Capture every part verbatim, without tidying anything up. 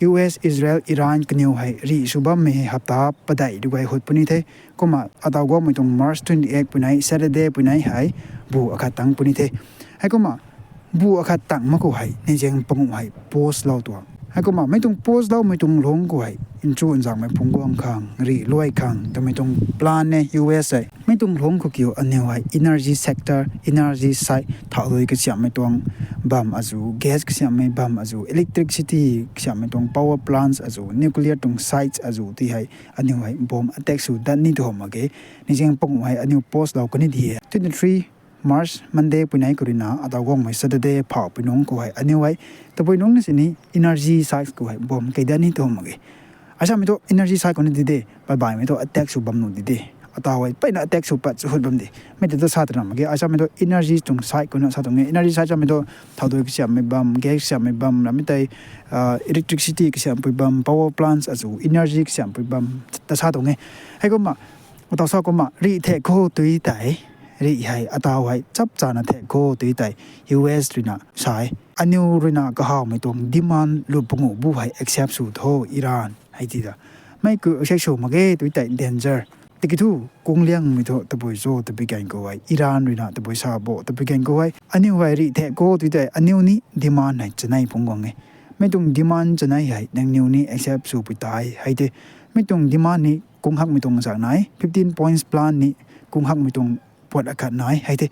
U S, Israel, Iran kaniw hei rih sw bammei hei hapta padeih du guay hut puni the. Kumna ataw guangmei tuang March twenty eight puinei Saturday puinei hei bu akhat tang puni the. Heikumna bu akhat tang mak khou hei neizaeng panguh hei pause lou tuang. Heikumna mei tuang pause loumei tuang lungc khou hei nchu nzangmei phungc guang khang, rih luai khang twmei tuang plan e U S hei. Mei tuang lungc khou kiu aniw hei energy sector, energy side, thauhdui kasiamhmei tuang bam azu, gas kasiamhmei bam azu, electricity kasiamhmei tuang power plants azu, nuclear tuang sites azu ti hei aniw hei bomb attack sw dat ni tu hou mak ge. Neizaeng panguh hei aniw pause lou kani di e. Twenty three March Monday puinei khou ruina ataw guangmei Saturday phauhpui nungc khou hei aniw hei tabui nungc na sini energy site khou hei bomb kei dat ni tu hou mak ge. Aisamei thu energy site khou ni di de, baihbaihmei thu attack sw bam nuh di de. Ataw hei peyna attack sw pat sw hut bam de. Mei tei ta sa twna mak ge, aisamei thu energy tuang site khou na sa tuang e. Energy site samei thu thauhdui kasiamhmei bam, gas kasiamhmei bam, ramei tei electricity kasiamhpui bam, power plants azu, energy kasiamhpui bam ta sa tuang e. Heikumna ataw sa kumna rih thek khou tui tei, rih hei ataw hei chapchana thek khou tui tei U S ruina sa e. Aniw ruina kahawmei tuang demand lu panguh bu hei accept sw tho Iran hei ti ta. Mei ku accept sw mak ge tui tei danger. Tiki thu kungliangmei thu tabui cho tabui gan khou hei Iran ruina tabui sa bo tabui gan khou hei aniw hei rih thek khou tui tei aniw ni demand hei chanei phungc guang e. Mei tuang demand chanei hei nangniw ni accept sw pui tei hei te. Mei tuang demand ni kung hakmei tuang zak nai, fifteen points plan ni kung hakmei tuang puat akhat nai hei te.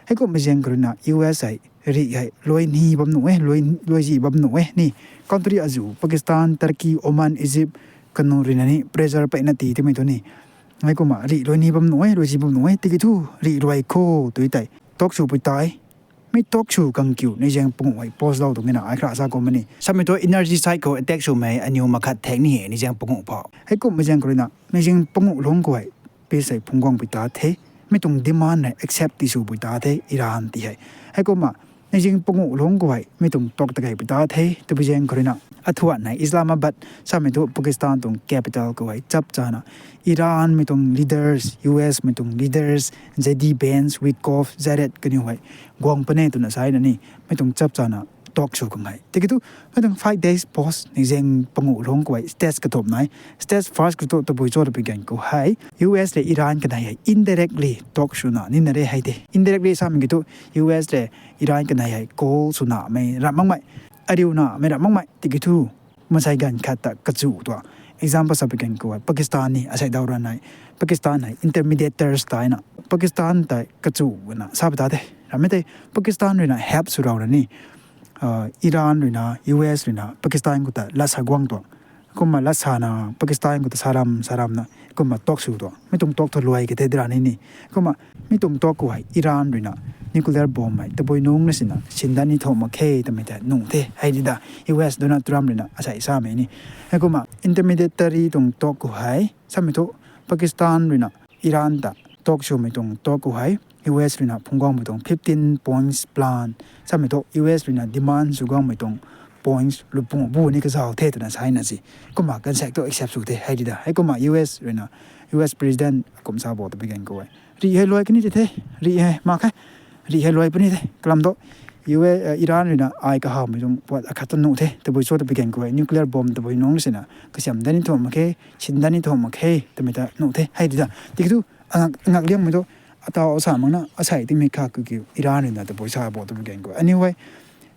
Heikumhmei zaeng khou ruina U S hei rih hei luai ni bam nuh e, luai, luai zi bam nuh e ni. Country azu Pakistan, Turkey, Oman, Egypt kanu ruina ni pressure peyna ti timei thu ni. Heikumna rih luai ni bam nuh e, luai zi bam nuh e, tiki thu rih luai khou tui tei talk sw pui tei. Mei talk sw khang kiu neizaeng panguh hei pause lou tuang e na ai khra sa kum ni. Samei thu energy site khou attack swmei aniw makhat thek ni he neizaeng panguh phou. Heikumhmei zaeng khou ruina neizaeng panguh lungc khou hei peace hei phungc guang pui ta the. Mei tuang demand hei accept ti sw pui ta the Iran ti hei. Heikumna neizaeng panguh lungc khou hei mei tuang talk ta kei pui ta the. Tabui zaeng khou ruina athuan hei Islamabad samei thu Pakistan tuang capital khou hei chapchana Iranmei tuang leaders, U S mei tuang leaders, J D Vance, Witkoff, Jared kaniw hei guang pune twna sa na ni. Mei tuang chapchana talk sw khang hei. Tiki thu mei tuang five days pause neizaeng panguh lungc khou hei stage kathumh nai. Stage first khou thu tabui cho tabui gan khou hei U S le Iran kanei hei indirectly talk swna nina re hei te. Indirectly samei ki thu U S le Iran kanei hei call swnamei ram makmei, ariuna mei ram makmei tiki thu mansei ganv khat ta kachu tuang. Example sa pui gan khou hei Pakistan ni asei daw ra nai. Pakistan hei intermediators taina Pakistan tei kachu na sa pui ta the. Ramei tei Pakistan ruina help sw rau na ni Iran ruina, U S ruina Pakistan khou ta lat sa guang tuang. Kumna lat sana Pakistan khou ta saram saramna kumna talk sw tuang. Mei tuang talk thu luai kei the dra ni ni. Kumna mei tuang talk khou hei Iran ruina nuclear bomb hei tabui nungc na sina sindan ni tho mak khe twmei tei nuh the hei di da. U S Donald Trump ruina asei samei ni. Heikumna intermediary tuang talk khou hei samei thu Pakistan ruina Iran ta talk swmei tuang talk khou hei U S ruina phungc guangmei tuang fifteen points plan samei thu U S ruina demand sw guangmei tuang points lu panguh bu ni kazauh the twna sa na si. Kumna ganvsaekc thu accept sw the hei di da. Heikumna U S ruina, U S president kum sa bo tabui gan khou hei rih hei luai kani ti the, rih hei mak khe, rih hei luai puni the kalam thu Iran ruina ai kahawmei tuang puat akhat ta nuh the, tabui cho tabui gan khou hei nuclear bomb tabui nungc na sina kasiam dat ni tho mak khe, sin dat ni tho mak khe twmei ta nuh the hei di da. Tiki thu ngak liangmei thu ataw sa makna asei timei kha ku kiu Iran ruina tabui sa bo tabui gan khou aniw hei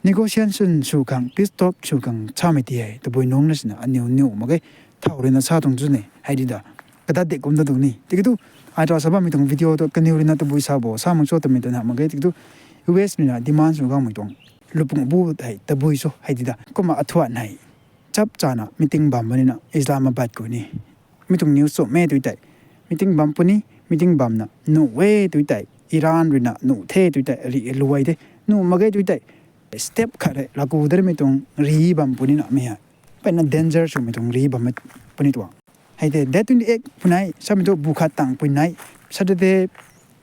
negotiation sw khang, peace talk sw khang samei ti hei tabui nungc na sina aniw nuh mak ge. Thau ruina sa tuang chu ni hei di da. Kadat de kum da tuang ni. Tiki thu ai ta sa bammei tuang video tu kaniw ruina tabui sa bo sa mak cho twmei ta na mak ge. Tiki thu U S ruina demand sw guangmei tuang lu panguh bu hei tabui cho hei di da. Kumna athuan hei chapchana meeting bam punina Islamabad khou ni. Mei tuang news chumh e tui tei meeting bam puni, meeting bamna nuh e tui tei Iran ruina nuh the tui tei rih luai the. Nuh mak ge tui tei step khat hei laku darimei tuang rih bam punina mei hei peyna danger swmei tuang rih bam puni tuang. Hei tei date twenty eight puinei samei thu bu khat tang puinei Saturday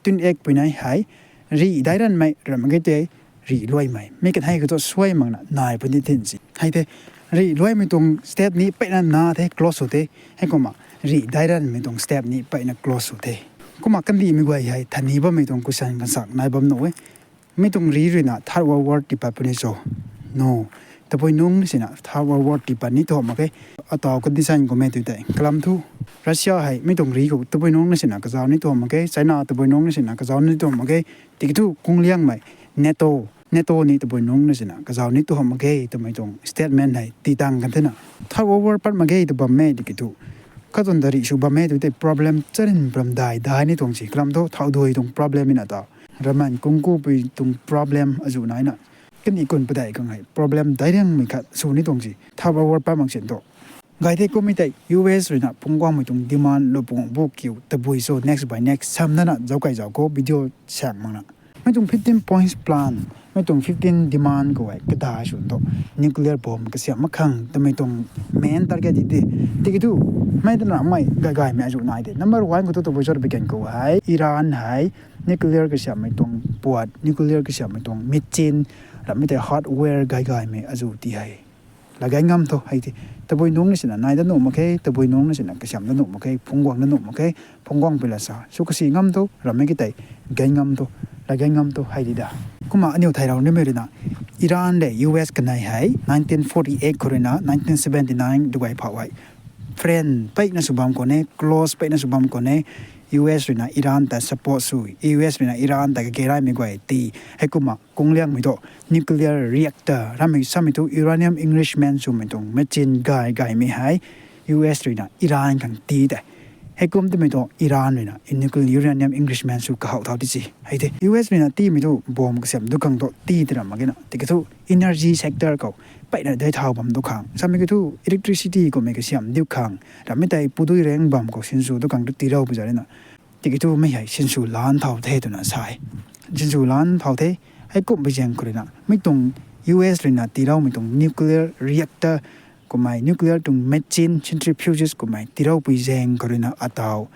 twenty eight puinei hei rih dairanmei ram mak ge tei rih luaimei. Mi kan hei khou thu suai makna nai puni thin si. Hei tei rih luaimei tuang step ni peyna na the close sw the. Heikumna rih dairanmei tuang step ni peyna close sw the. Kumna kandihmei guay hei thanni bammei tuang kusan kansak nai bam nuh e. Mi tuang rih ruina Third World War ti pat puni cho? No. Tabui nungc na sina Third World War tii pat ni tuang mak ge. Ataw condition kummei tu tei kalam thu, Russia hei mi tuang ri khou tabui nungc na sina kazauh ni tuang mak ge. China tabui nungc na sina kazauh ni tuang mak ge. Tiki thu kungliangmei NATO, NATO ni tabui nungc na sina kazauh ni tuang mak ge twmei tuang statement hei tii tang kan thena. Third World War pat mak ge tw bammei tiki thu, katuang dari sw bammei tu tei problem charin problem dai dai ni tuang si. Kalam thu thau dui tuang problem ina ta, raman kungkupui tuang problem azuh naina, kani kun padeih khang hei problem dai riangmei khat sw ni tuang si. Third World War pat mak sin thu, gay the kummei tei US ruina phungc guangmei tuang demand lou pung bu kiu tabui cho next by next sam nana zauc kai zauc khou video saeng makna, mei tuang fifteen points plan, mei tuang fifteen demand khou hei kadai sw thu, nuclear bomb kasiamh mak khang twmei tuang main target di de. Tiki thu, mei tana mei gay gaymei azuh nai de. Number one khou thu tabui cho tw pi gan khou hei Iran hei nuclear kasiamhmei tuang puat, nuclear kasiamhmei tuang machine, rammei tei hardware gay gaymei azuh ti hei lagay ngam tho hei ti. Tabui nungc na sina nai dat nuh mak khe, tabui nungc na sina kasiamh dat nuh mak khe, phungc guang dat nuh mak khe, phungc guangpui la sa sw kasi ngam tho, rammei ki tei gay ngam tho, lagay ngam tho hei di da. Kumna aniu thaylou nimei ruina, Iran le US kanei hei nineteen forty-eight khou ruina nineteen seventy-nine dugai phau hei friend peyna sw bam khou ne, close peyna sw bam khou ne, US ruina Iran ta support sw, US ruina Iran ta kagereymei guay ti, heikumna kungliangmei thu nuclear reactor rammei samei thu uranium enrichment swmei tuang machine gay gaymei hei US ruina Iran khang ti tei. Heikum twmei thu Iran ruina nuclear uranium enrichment sw kahouh thau ti si hei the. US ruina tiimei thu bomb kasiamh du khang thu ti ti ram mak ge na. Tiki thu energy sector khou peyna dei thau bam du khang, samei ki thu electricity kummei kasiamh diu khang, rammei tei pudui reng bam khou sinsw du khang tu tiilou pu za ruina. Tiki thu mei hei sinsw lan thau the twna sa e. Sinsw lan thau the. Heikumhpui zaeng khou ruina mei tuang US ruina tiiloumei tuang nuclear reactor kummei, nuclear tuang machine, centrifuges kummei tiiloupui zaeng khou ruina ataw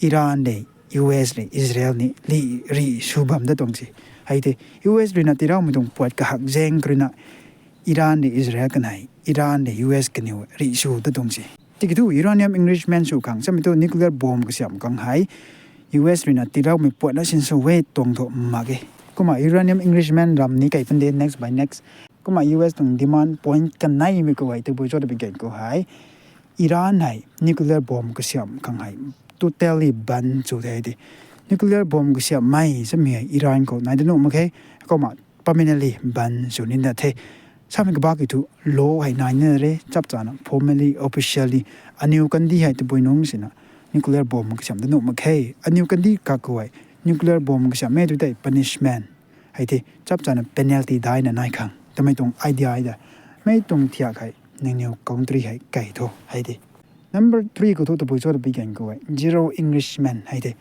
Iran le US le Israel ni li ri sw bam dat tuang si hei the. US ruina tiiloumei tuang puat kahak zaeng khou ruina Iran le Israel kanei, Iran le US kaniw ri sw dat tuang si. Tiki thu uranium enrichment sw khang samei thu nuclear bomb kasiamh khang hei US ruina tiiloumei puatna sinsw e tuang thu mak ge. Kumna uranium enrichment ram ni kai pun de next by next. Kumna US tuang demand point kaneimei khou hei tabui cho tw pi gan khou hei Iran hei nuclear bomb kasiamh khang hei totally ban sw the de. Nuclear bomb kasiamhmei samei hei Iran khou nai dat nuh mak khe. Kumna permanently ban sw ni dat the. Samei kabak ki thu law hei nai ni re, chapchana formally, officially aniw kandih hei tabui nungc sina nuclear bomb kasiamh dat nuh mak khe. Aniw kandih kak khou hei nuclear bomb kasiamhmei tu tei punishment hei the, chapchana penalty daina nai khang twmei tuang idea da. Mei tuang thiak hei nangniw country hei kai tho hei the. Number three khou thu tabui cho tw pi gan khou hei zero enrichment hei the.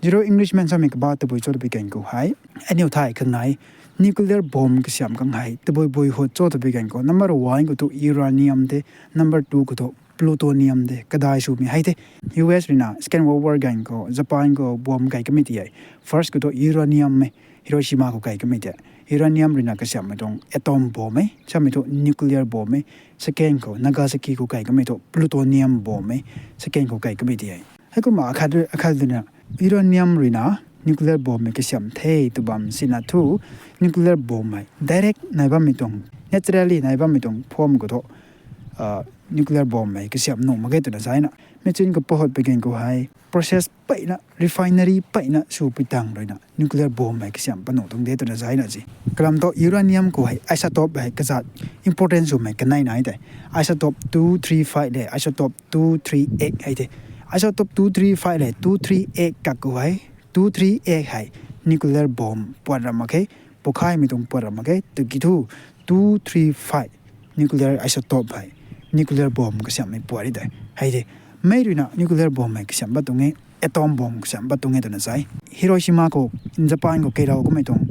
Zero enrichment samei kaba tabui cho tw pi gan khou hei, aniu thay khang nai nuclear bomb kasiamh khang hei tabui bui hut cho tw pi gan khou number one khou thu uranium de, number two khou thu plutonium de, kadai swmei hei the. US ruina Second World War gan khou Japan khou bomb kai kamei ti hei, first khou thu uranium e, Hiroshima khou kai kamei ti hei uranium ruina kasiamhmei tuang atom bomb e, samei thu nuclear bomb e. Second khou Nagasaki khou kai kamei thu plutonium bomb e, second khou kai kamei ti hei. Heikumna akhat ruina uranium ruina nuclear bomb mei kasiamh the tw bam sina thu nuclear bomb mei direct nai bammei tuang, naturally nai bammei tuang form khou thu nuclear bomb mei kasiamh nuh mak ge twna sa na. Machine khou pahut pi gan khou hei process peyna, refinery peyna swpui tang ruina nuclear bomb mei kasiamh pat nuh tuang de twna sa na si. Kalam thu uranium khou hei isotope hei kazat important swmei kanei nai tei, isotope two three five le isotope two three eight hei the. Isotope two three five le two three eight kak khou hei, two three eight hei nuclear bomb puat ram mak khe, pukhaymei tuang puat ram mak khe. Tiki thu two three five nuclear isotope hei nuclear bomb kasiamhmei puat ri tei hei the. Mei ruina nuclear bomb hei kasiamh pat tuang e, atom bomb kasiamh pat tuang e twna sa. Hiroshima khou Japan khou keilou kamei tuang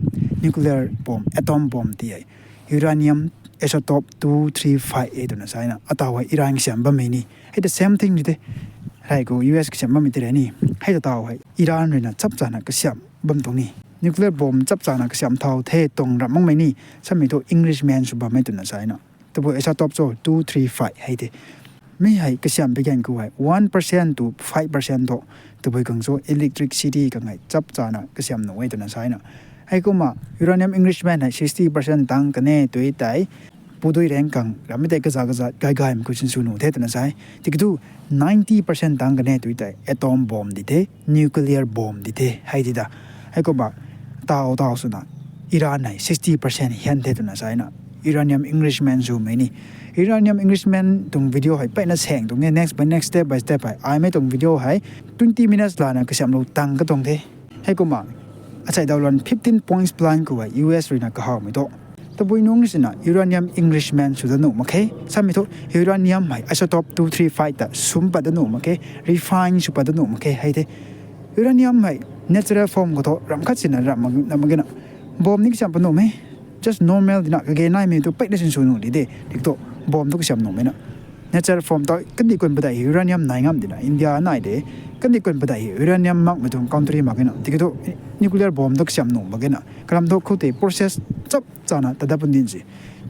nuclear bomb, atom bomb ti hei uranium isotope two three five e twna sa na. Ataw hei Iran kasiamh bammei ni hei the same thing ni the. Rei khou US kasiamh bammei ti re ni, hei ta taw hei Iran ruina chapchana kasiamh bam tuang ni. Nuclear bomb chapchana kasiamh thau the tuang ram makmei ni, samei thu enrichment sw bammei twna sa na. Tabui isotope cho two three five hei the. Mi hei kasiamh pi gan khou hei one percent to five percent thu tabui khang cho electricity khang hei chapchana kasiamh nuh e twna sa na. Heikumna uranium enrichment hei sixty percent tang kan e tw tei, Pudui rang khang rammei tei kaza kaza gay gaymei khou sinsw nuh the twna sa e. Tiki thu ninety percent tang kan e tui tei atom bomb di the, nuclear bomb di the hei di da. Heikumna taw taw swna Iran hei sixty percent hian the twna sa e na. Uranium enrichment swmei ni, uranium enrichment tuang video hei peyna saeng tuang e, next by next, step by step hei. Aimei tuang video hei twenty minutes lana kasiamhlou tang katuang the. Heikumna asei daw lan fifteen points plan khou hei U S ruina kahawmei thu, tabui nungc sina uranium enrichment sw dat nuh mak khe. Samei thu uranium hei isotope two three five ta sum pat dat nuh mak khe, refine sw pat dat nuh mak khe hei the. Uranium hei natural form khou thu ramh khat sina ramh mak, mak gena bomb ni kasiam pat nuhmei. Just normal dina kage naimei thu peyna sinsw nuh di de. Dik thu bomb thu kasiam nuhmei na. Natural form ta kandih kun padeih hei uranium nai ngam dina, India nai de. Kandih kun padeih hei uranium makmei tuang country mak gena. Tiki thu nuclear bomb thu kasiam nuh mak gena. Kalam thu khoutei process chap chana tat dat pun din si.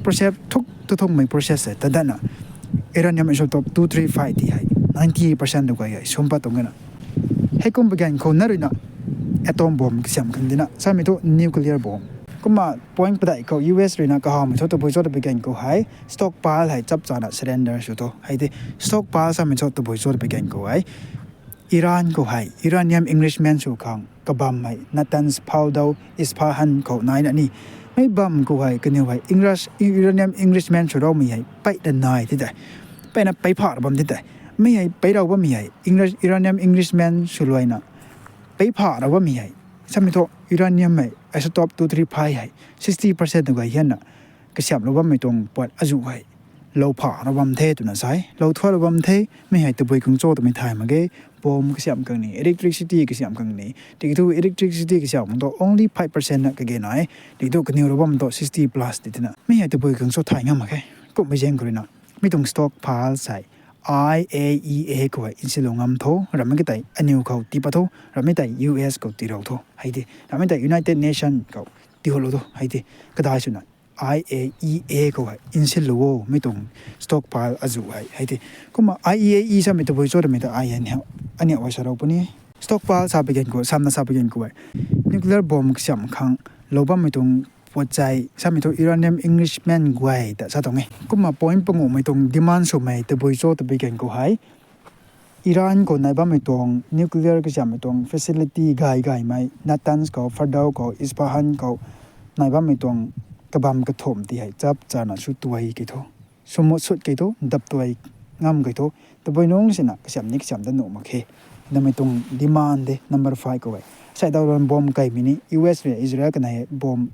Process thuk tu thukmei process hei tat datna uranium isotope two three five ti hei ninety percent tu kai hei sum pat tuang gena. Heikum pui gan khou na ruina atom bomb kasiam khang dina, samei thu nuclear bomb. Kumna point padeih khou U S ruina kahawmei thu tabui cho ta pui gan khou hei stockpile hei chap chana surrender sw tho hei the. Stockpile samei cho tabui cho ta pui gan khou hei Iran khou hei uranium enrichment sw khang kabam hei Natanz, Fordow, Isfahan khou naina ni. Mei bam khou hei kaniw hei enrich-, uranium enrichment sw raumei hei peyna nai ti tei, peyna pey pha ra bam ti tei. Mi hei pey rau bammei hei enrich-, uranium enrichment sw luaina pey pha ra bammei hei, samei thu uranium hei isotope two three five hei sixty percent tu gay hianna kasiamhlou bammei tuang puat azuh hei lou pha ra bam the twna sa e. Lou thualou bam the, mi hei tabui khang cho twmei thay mak ge. Bomb kasiam khang ni, electricity kasiam khang ni. Tiki thu electricity kasiam khang thu only five percent na kage nai. Tiki thu kaniw lou bam thu sixty plus ti tina, mi hei tabui khang cho thay ngam mak khe. Kumhmei zaeng khou ruina mi tuang stockpile sei I A E A khou hei nsilou ngam tho, rammei ka tei aniw khou tii pat tho, rammei tei U S khou tii rou tho hei de, rammei tei United Nation khou tiilou tho hei de. Kadai swna I A E A khou hei nsilou o, mi tuang stockpile azuh hei hei de. Kumna I A E A samei tabui cho twmei ta ai hei aniw ai sa rou puni. Stockpile sa pui gan khou, samna sa pui gan khou hei nuclear bomb kasiam khang lou bammei tuang puat sei samei thu uranium enrichment guay ta sa tuang e. Kumna point panguhmei tuang demand swmei tabui cho ta pui gan khou hei Iran khou nai bammei tuang nuclear kasiammei tuang facility gay gaymei Natanz khou, Fordow khou, Isfahan khou nai bammei tuang kabam kathumh ti hei chap chana sw tuai kei tho, swmut sut kei tho, dap tuai ngam kei tho. Tabui nungc sina kasiam ni kasiam dat nuh mak khe. Namei tuang demand de number five khou hei. Sei daw lan bomb kaimei ni U S rui Israel kanei hei bomb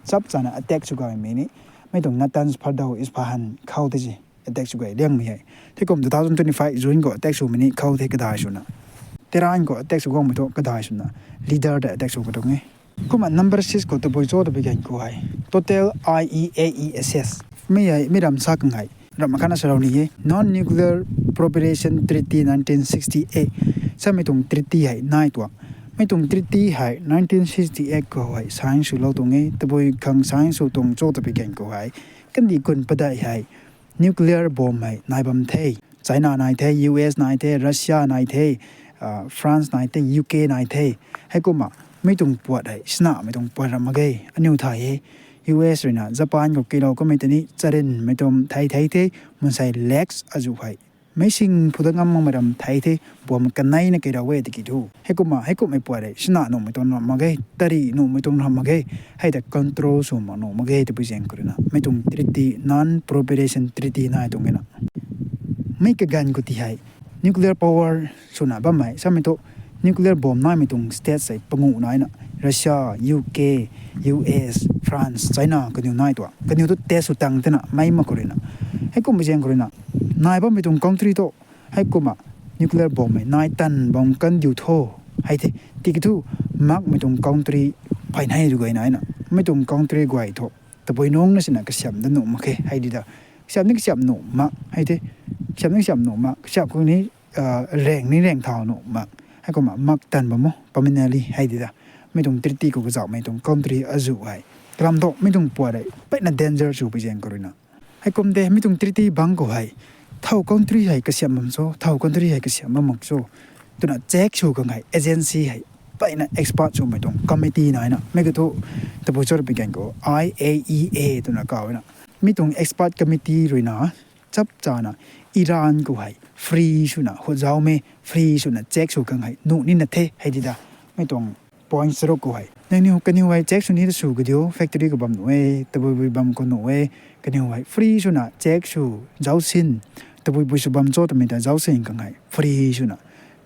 chap chana attack sw gaymei ni, mei tuang Natanz, Fordow, Isfahan khou te si attack sw gay liangmei hei. Theikum two thousand twenty-five June khou attack swmei ni khou the kadai swna, Tehran khou attack sw guangmei thu kadai swna leader ta attack sw katuang e. Kumna number six khou tabui cho ta pui gan khou hei total I A E A assets, mi hei mi ram sa khang hei ramh khatna sa rou ni e, Non-Nuclear Proliferation Treaty nineteen sixty-eight samei tuang treaty hei nai tuang. Mi tuang treaty hei nineteen sixty-eight khou hei sign swlou tuang e. Tabui khang sign sw tuang cho ta pui gan khou hei kandih kun padeih hei nuclear bomb hei nai bam the. China nai the, U S nai the, Russia nai the, France nai the, U K nai the. Heikumna mi tuang puat hei sinamei tuang puat ram mak ge. Aniw thay e, U S ruina Japan khou kilou kamei tei ni charynmei tuang thei thei the, mansei lakhs azuh hei meic sing phu dat ngam makmei ram thei the, bomb kaneina kei rau e tiki thu. Heikumna heikumhmei puat hei sina nuhmei tuang ram mak ge, tari nuhmei tuang ram mak ge. Hei ta control sw mak nuh mak ge tabui zaeng khou ruina mi tuang treaty, Non-Proliferation Treaty nai tuang e na. Mi kaganv khou ti hei nuclear power swna bammei samei thu nuclear bomb naimei tuang state sei panguh naina, Russia, U K, U S, France, China kaniw nai tuang. Kaniw thu test sw tang tina mei mak khou ruina. Heikumhmei zaeng khou ruina nai bammei tuang country thu heikumna nuclear bomb hei nai tan bam kandiu tho hei the. Tiki thu makmei tuang country phay nei tu gay naina, mei tuang country guay thu tabui nungc na sina kasiam dat nuh mak khe hei di da. Kasiam ni kasiam nuh mak hei the. Kasiam ni kasiam nuh mak, kasiam khou ni rang ni rang thau nuh mak. Heikumna mak tan bam o permanently hei di da. Mi tuang treaty khou kazauhmei tuang country azuh hei, kalam thu mi tuang puat hei peyna danger sw pui zaeng khou ruina. Heikum de mi tuang treaty bangc khou hei thow country hei kasiam bam cho, thow country hei kasiam bam mak cho twna check sw khang hei agency hei peyna expert swmei tuang committee naina, mei ka thu tabui cho ta pui gan khou I A E A twna kaw na. Mi tuang expert committee ruina chap chana Iran khou hei free swna hut zauc me, free swna check sw khang hei nuh nina the hei di da. Mi tuang point charuk khou hei nangniw kaniw hei check sw ni ta sw kadiu, factory khou bam nuh e, tabui bui bam khou nuh e, kaniw hei free swna check sw zauc sin, tabui bui sw bam cho twmei ta zauc sin khang hei free swna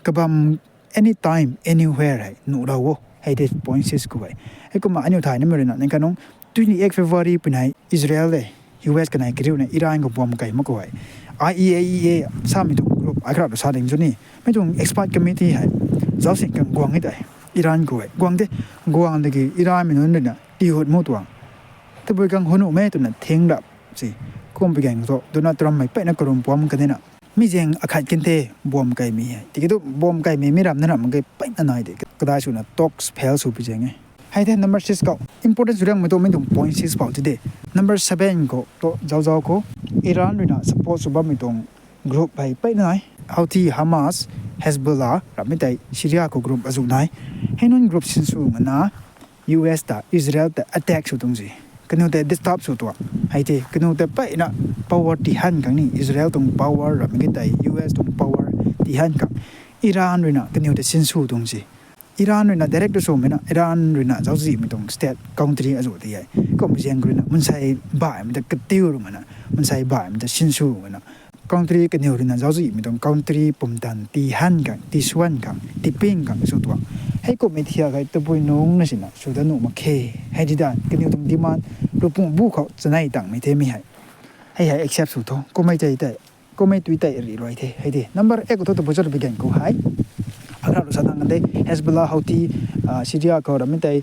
kabam anytime, anywhere hei nuh rau o hei de point six khou hei. Heikumna aniu thay namei ruina nang kanung twenty eight February puni hei Israel de, U S kanei kariuna Iran khou bomb kai mak khou hei. I A E A samei tuang group ai kharap sa ding chu ni. Mi tuang expert committee hei zauc sin khang guang e tei. Iran khou hei guang de, guang daki Iranmei nunc ruina tihut mu tuang. Tabui khang hut nuh me twna thing rap si. Kum pi gang thu Donald Trump hei peyna karum puam kanina mi zaeng akhat kan the bomb kaimei hei. Tiki thu bomb kaimei mi ram na ram mak ge peyna nai de. Kadai swna talks fail sw pi zaeng e. Hei the number six khou important sw liangmei tu mi tuang point six pou ti de. Number seven khou tu zauc zauc khou Iran ruina support sw bammei tuang group hei peyna nai. Houthi, Hamas, Hezbollah ramei tei Syria khou group azuh nai. Hei nunc group sinsw ngana U S ta Israel ta attack sw tuang si. Kaniw tei disturb sw tuang. Hei the kaniw tei peyna power tihan khang ni Israel tuang power ramei ki tei U S tuang power tihan khang Iran ruina kaniw tei sinsw tuang si. Iran ruina direct tu swmei na Iran ruina zauczihmei tuang state country azuh ti hei. Kummei zaeng ruina mansei baihmei ta katiu rui mana, mansei baihmei ta sinsw mana country kaniw ruina zauczihmei tuang country pumtan tihan khang, tiswan khang, tiping khang sw tuang. Heikummei thiak hei tabui nungc na sina sw dat nuh mak khe. Hei di dan kaniw tuang demand lupung bu khou chanei tangmei themei hei. Hei hei accept sw tho. Kummei tei tei kummei tui tei ri luai the hei de. Number eight khou thu tabui cho twpui gan khou hei, akhat lu sa tang kan de, Hezbollah, Houthi, Syria khou ramei tei,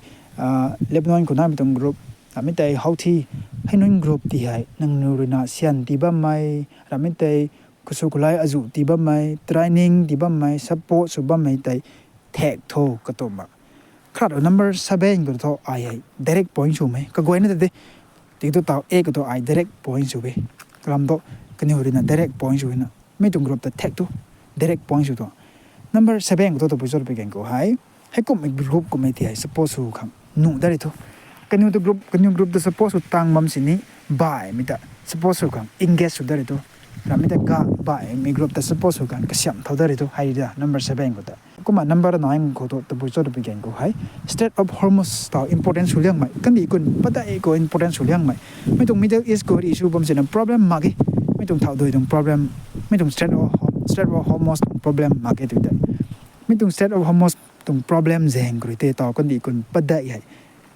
Lebanon khou namei tuang group, ramei tei Houthi, hei nunc group ti hei nangniw ruina syan tii bammei, ramei tei khusw khulai azuh tii bammei, training tii bammei, support sw bammei tei thek tho katumba. Khat number seven khou thu ai hei direct point swmei kaguayna ta de. Tiki thu taw eight khou thu ai direct point sw e. Kalam thu kaniw ruina direct point sw na mi tuang group ta thek thu direct point sw thu. Number seven khou thu tabui cho twpui gan khou hei, heikummei group kummei ti hei support sw khang nuh dat ri thu. Kaniw ta group, kaniw group ta support sw tang bam sini baihmei ta support sw khang engage sw dat ri thu. Ramei ta ga baihmei group ta support sw khang kasiamh thau dat ri thu hei di da number seven khou ta. Kumna number nine khou thu tabui cho twpui gan khou hei, Strait of Hormuz taw important sw liangmei, kandih kun padeih khou important sw liangmei. Mi tuang Middle East khou ri sw bam sina problem mak ge. Mi tuang thawdui tuang problem, mi tuang Strait of, Strait of Hormuz tuang problem mak ge tw tei. Mi tuang Strait of Hormuz tuang problem zaeng khou rui tei taw kandih kun padeih hei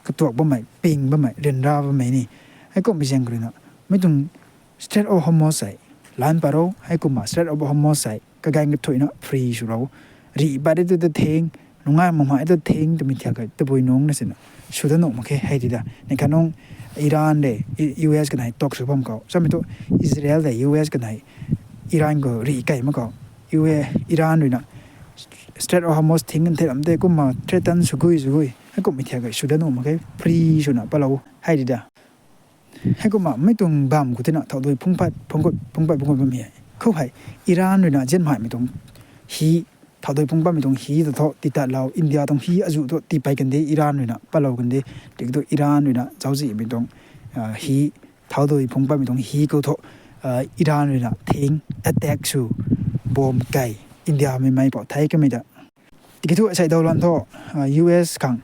katuak bammei, ping bammei, ryanra bammei ni. Heikummei zaeng khou ruina mi tuang Strait of Hormuz hei lan pat ro, heikumna Strait of Hormuz hei kaganv kathuina free sw ro. Ri pat ri tu ta thing, nungai mamai ta thing twmei thiak hei tabui nungc na sina sw dat nuh mak khe hei di da. Ni kha nung Iran de U S kanei talk sw bam khou samei thu Israel de U S kanei Iran khou ri kai mak khou Iran ruina Strait of Hormuz thing kan the ram de kumna threaten sw gui sw gui. Heikummei thiak hei sw dat nuh mak khe, free swna palou hei di da. Heikumna mi tuang bam khou tina thawdui phungpat phungpat phungpat phungpat bammei hei khou hei Iran ruina zianmei tuang hi, thawdui phungpatmei tuang hi ta thu tiitat lou, India tuang hi azuh thu tii pey kan de, Iran ruina patlou kan de. Tiki thu Iran ruina zauczihmei tuang hi, thawdui phungpatmei tuang hi khou thu Iran ruina thing attack sw, bomb kai, Indiamei mei pou thei kamei ta. Tiki thu asei daw lan thu U S khang,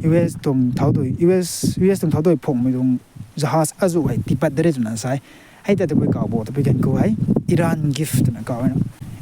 U S tuang thawdui, U S, U S tuang thawdui phungmei tuang jahaz azuh hei tiipat dat ri twna sai. Hei ta tabui kaw bo twpui gan khou hei, Iran gift twna kaw na.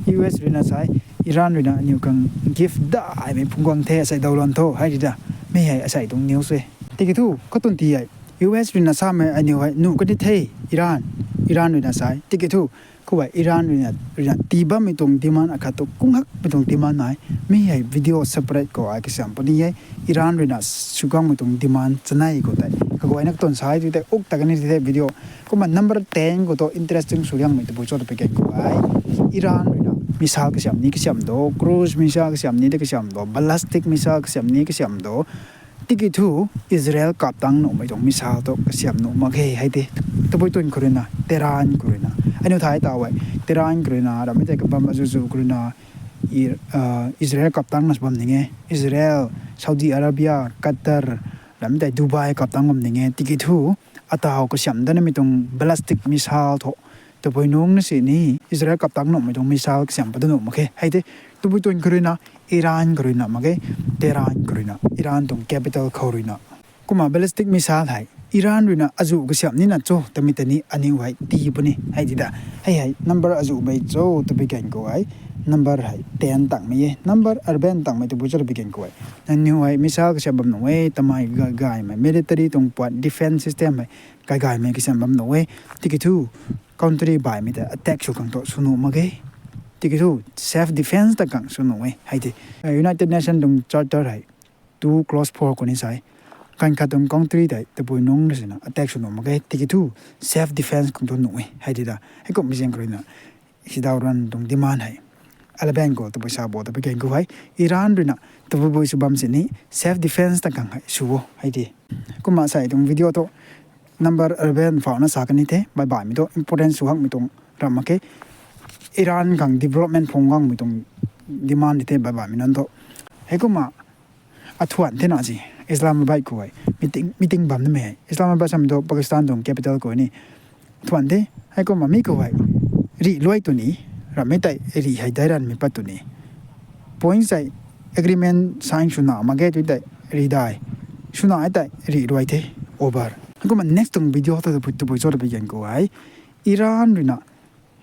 U S ruina sai, Iran ruina aniw khang gift daihmei phungc guang the asei daw lan thu hei di da. Mi hei asei tuang news e. Tiki thu katun ti hei U S ruina samei aniw hei nuh kan di the, Iran, Iran ruina sai. Tiki thu khou hei Iran ruina, ruina tii bammei tuang demand akhat tu kung hakmei tuang demand nai. Mi hei video separate khou ai kasiam puni e. Iran ruina sw guangmei tuang demand chanei khou tei kaguayna katun sai tu tei uk ta kan ni the video. Kumna number ten khou thu interesting sw liangmei tabui cho twpui gan khou hei, Iran ruina missile kasiam ni kasiam do, cruise missile kasiam ni de kasiam do, ballistic missile kasiam ni kasiam do. Tiki thu Israel kap tang nuhmei tuang missile tu kasiam nuh mak khe hei de. Tabui tun khou ruina, Tehran khou ruina, aniu thay taw e, Tehran khou ruina ramei tei kabam azuh zuh khou ruina Israel kap tang na bam ning e. Israel, Saudi Arabia, Qatar, ramei tei Dubai kap tang bam ning e. Tiki thu ataw kasiam danamei tuang ballistic missile thu, tabui nungc na sini Israel kaptak nuhmei tuang missile kasiam pat da nuh mak khe. Hei tei, tabui tuang kharuina, Iran kharuina mak ge, Tehran kharuina, Iran tuang capital khou ruina. Kumna ballistic missile hei Iran ruina azuh kasiam nina cho twmei ta ni aniw hei tii puni hei ti da. Hei hei number azuh mei cho tabui gan khou hei, number hei ten tangmei e, number eleven tangmei tabui cho tabui gan khou hei, nangniw hei missile kasiam bam nuh e, tamei ga- gaymei military tuang puat defence system hei gay gaymei kasiam bam nuh e. Tiki thu country baihmei ta attack sw khang thu sw nuh mak ge. Tiki thu self defence ta khang sw nuh e hei ti. United Nation tuang charter hei two clause four khou ni sa e, ganv khat tuang country tei tabui nungc na sina attack sw nuh mak ge, tiki thu self defence khang thu nuh e hei ti da. Heikumhmei zaeng kharuina, sidau ran tuang demand hei eleven khou tabui sa bo tabui gan khou hei, Iran ruina tabui bui sw bam sini self defence ta khang hei sw o hei ti. Kumna sei tuang video thu number eleven phau na sa kan ni the, baih baihmei thu important sw hakmei tuang ram mak khe. Iran khang development phung gangmei tuang demand di the baih baihmei nunc thu. Heikumna athuan thena si, Islamabad khou hei meeting, meeting bam namei hei, Islamabad samei thu Pakistan tuang capital khou ni. Thuan the, heikumna mi khou hei rih luai tw ni, rammei tei rih hei daic ranmei pat tw ni. Point sei agreement sign swna mak ge tw tei rih dai, swna e tei rih luai the, over. Heikumna next tuang video ta tabui cho tabui gan khou hei, Iran ruina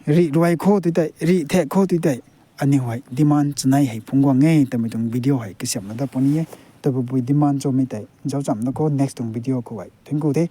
rih luai khou tw tei, rih thek khou tw tei, aniw hei demand chanei hei phung guang e twmei tuang video hei kasiamna da puni e. Tabui bui demand chomei tei zauc chamna khou next tuang video khou hei thunc ku the.